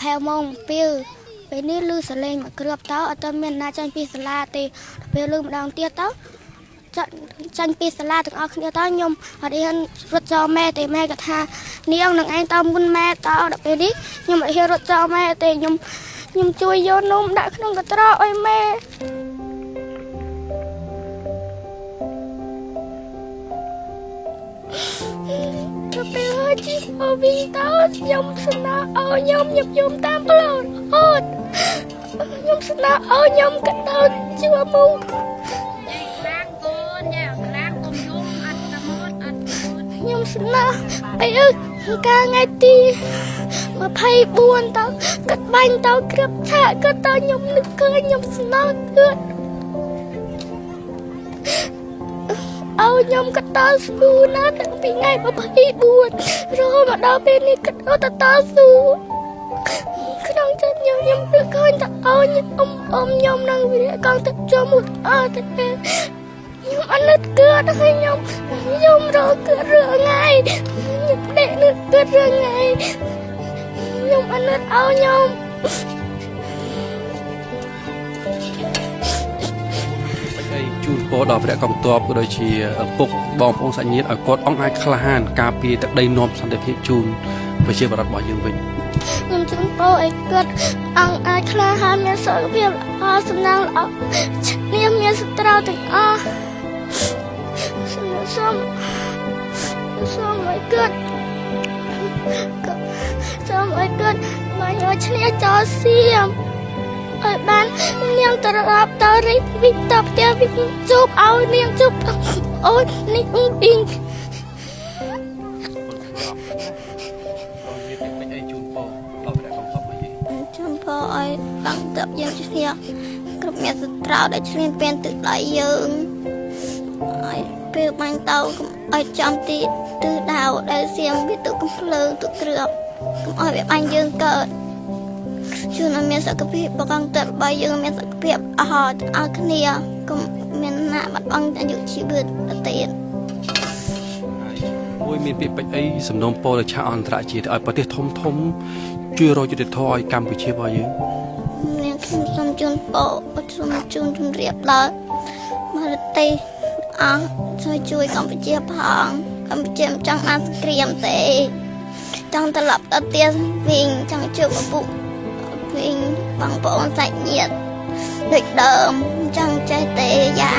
ផែវម៉ោង2ពេលនេះលឺសលេងមកគ្រាប់តើអត់ទាន់មានណាចាញ់ពីសាលាទេពេលលឺម្ដងទៀតទៅចាញ់ពីសាលាទាំងអស់គ្នាតើខ្ញុំអត់ហ៊ានរត់ចោលម៉ែទេម៉ែក៏ថានាងនឹងឯងតើមុនម៉ែតើដល់ពេលនេះខ្ញុំអត់ហ៊ានរត់ចោលម៉ែទេខ្ញុំជួយយកនំដាក់ក្នុងកន្ត្រកឲ្យម៉ែទៅពេលហើយជីអូវិញតើខ្ញុំស្នើឲ្យខ្ញុំខ្ញុំតាមផ្លូវរហូតខ្ញុំស្នើឲ្យខ្ញុំកដោជឿមកខ្ញុំស្នើពេលកាលថ្ងៃទី24តើកាត់បាញ់តើគ្រាប់ឆាកក៏តើខ្ញុំនឹកឃើញខ្ញុំស្នើគឺឲ្យខ្ញុំក៏តស៊ូណាតាំងពីថ្ងៃ24រហូតមកដល់ពេលនេះក៏តស៊ូក្នុងចិត្តខ្ញុំខ្ញុំនឹកឃើញតើឲ្យខ្ញុំអ៊ំខ្ញុំនឹងវិរៈកងទឹកចូលមុខអត់ទេខ្ញុំអត់នឹកគិតហើយខ្ញុំរកគិតរឿងថ្ងៃខ្ញុំដេកនឹកគិតរឿងថ្ងៃខ្ញុំអត់នឹកឲ្យខ្ញុំជូនពរដល់វរៈកងទ័ពក៏ដូចជាឪពុកបងប្អូនសាច់ញាតិឲ្យគាត់អង្គអាចក្លាហានការពារទឹកដីនាំសន្តិភាពជូនប្រជាពលរដ្ឋរបស់យើងវិញខ្ញុំជូនពរឲ្យគាត់អង្គអាចក្លាហានមានសុខភាពល្អសំណាងល្អឈ្នះមានសត្រូវទាំងអស់សូមសូមឲ្យគាត់សូមឲ្យគាត់បានឲ្យឈ្នះចោលសៀមឲ្យបាននាងត្រឡប់ទៅរីកវិញទៅផ្ទះវិញជួបឲ្យនាងជួបអូននេះវិញជូនពរឲ្យបាំងទឹកយើងឈ្នះគ្រប់អ្នកសត្រូវដែលឈ្លានពានទឹកដៃយើងឲ្យពេលបាញ់ទៅកុំឲ្យចំទីទិសដៅដែលសៀមវាទុកកំភ្លើងទុកគ្រាប់កុំឲ្យវាបាញ់យើងកើតជូនឲ្យមានសុខភាពបកងទឹករបស់យើងមានសុខភាពអស់ទាំងអស់គ្នាកុំមានណាបាត់បង់អាយុជីវិតទៀតមួយមានពាក្យពេចន៍អីសំណូមពរទៅឆាកអន្តរជាតិឲ្យប្រទេសធំធំជួយរកយុត្តិធម៌ឲ្យកម្ពុជារបស់យើងនាងខ្ញុំសូមជូនពរសូមជូនជម្រាបដល់មរទេសអស់ជួយជួយកម្ពុជាផងកម្ពុជាមិនចង់បានសង្គ្រាមទេចង់ត្រឡប់ទៅផ្ទះវិញចង់ជួបឪពុកវិញបងប្អូនសាច់ញាតិដូចដើមចង់ចេះទេយ៉ា